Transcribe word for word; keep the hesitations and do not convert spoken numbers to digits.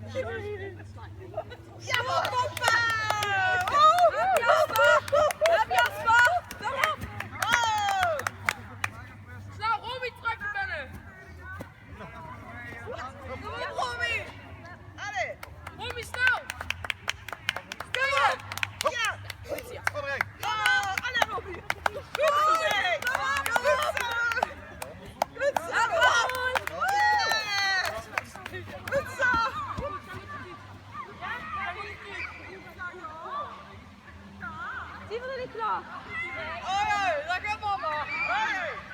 Ja, papa! Oh! Jasper! Jasper! Kom op! Oh! Snel, Romy, trek de binnen! Kom op, Romy! Allee! Romy, snel! Kom op! Ja! Goed zo! Oh, allee, Romy! Goed zo! Kom op! Goed zo! Good zo! Zien we nog niet klaar? Hoi, hoi, daar gaat mama. Hoi.